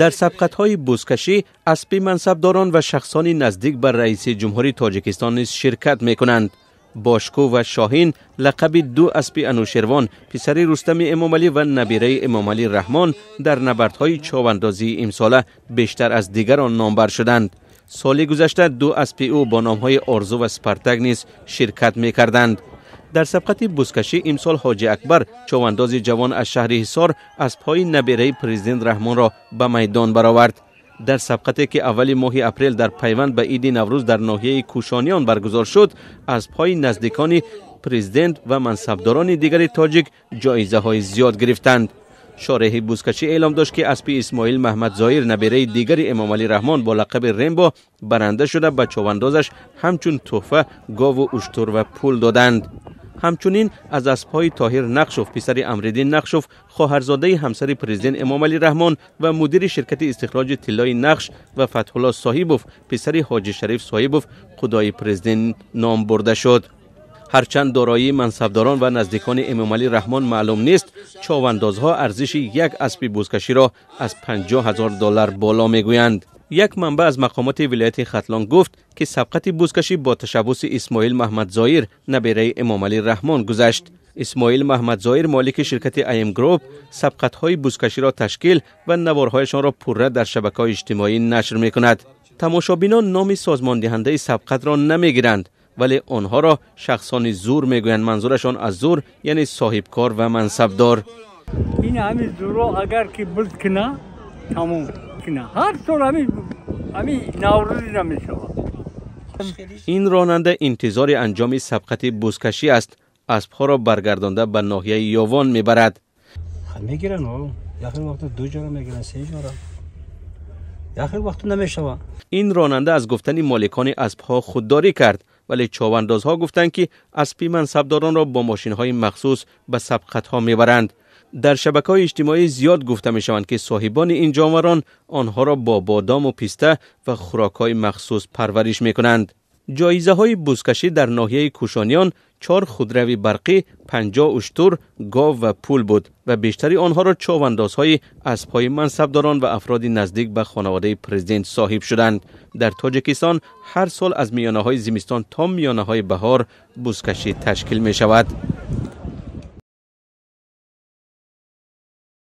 Дар сабқатҳои бузкашӣ аспи мансабдорон ва шахсони наздик ба раиси ҷумҳури Тоҷикистон низ ширкат мекунанд. Бошку ва Шоҳин лақаби ду аспи Анӯшервон, писари Рустами Эмомалӣ ва набираи Эмомалӣ Раҳмон, дар набардҳои човандозии имсола бештар аз дигарон номбар шуданд. Соли гузашта ду аспи ӯ бо номҳои Орзу ва Спартак низ ширкат мекарданд. Дар сабқати бузкашӣ имсол Ҳоҷи Акбар, човандози ҷавон аз шаҳри Ҳисор, аспҳои набираи президент Раҳмонро ба майдон баровард. Дар сабқате ки аввали моҳи апрел дар пайванд ба иди Наврӯз дар ноҳияи Кӯшониён баргузор шуд, аспҳои наздикони президент ва мансабдорони дигари тоҷик ҷоизаҳои зиёд гирифтанд. Шореҳи бузкашӣ эълом дошт, ки аспи Исмоил Маҳмадзоир, набираи дигари Эмомалӣ Раҳмон бо лақаби Рембо, баранда шуда, ба човандозаш ҳамчун тӯҳфа гову уштур ва пул доданд. Ҳамчунин аз аспҳои Тоҳир Нақшов, писари Амриддин Нақшов, хоҳарзодаи ҳамсари президент Эмомалӣ Раҳмон ва мудири ширкати истихроҷи тиллои Нақш, ва Фатҳулло Соҳибов, писари Ҳоҷи Шариф Соҳибов, худои президент, ном бурда шуд. Ҳарчанд дороии мансабдорон ва наздикони Эмомалӣ Раҳмон маълум нест, човандозҳо арзиши як аспи бузкаширо аз 50 000 доллар боло мегӯянд. Як манбаъ аз мақомоти вилояти Хатлон гуфт, ки сабқати бузкашӣ бо ташаббуси Исмоил Маҳмадзоир, набираи Эмомалӣ Раҳмон, гузашт. Исмоил Маҳмадзоир, молики ширкати АМ Груп, сабқатҳои бузкаширо ташкил ва наворҳояшонро пурра дар шабакаҳои иҷтимоӣ нашр мекунад. Тамошобинон номи созмондиҳандаи сабқатро намегиранд, вале онҳоро шахсони зур мегӯянд. Манзурашон аз зур, яъне соҳибкор ва мансабдор. Ин ҳамин зуро агар ки буз кина, тамом кина, ҳар сол ҳамин Наврӯзӣ намешавад. Ин ронанда интизори анҷоми сабқати бузкашӣ аст. Аспҳоро баргардонда ба ноҳияи Ёвон мебарад. Мегиранд, яхел вақто ду ҷора мегиранд, се ҷора, яхел вақто намешавад. Ин ронанда аз гуфтани моликони аспҳо худдорӣ кард, вале човандозҳо гуфтанд, ки аспи мансабдоронро бо мошинҳои махсус ба сабқатҳо мебаранд. Дар шабакаҳои иҷтимоӣ зиёд гуфта мешаванд, ки соҳибони ин ҷонварон онҳоро бо бодому писта ва хӯрокҳои махсус парвариш мекунанд. Ҷоизаҳои бузкашӣ дар ноҳияи Кӯшониён чор худрави барқӣ, 50 уштур, гов ва пул буд ва бештари онҳоро човандозҳои аспҳои мансабдорон ва афроди наздик ба хонаводаи президент соҳиб шуданд. Дар Тоҷикистон ҳар сол аз миёнаҳои зимистон то миёнаҳои баҳор бузкашӣ ташкил мешавад.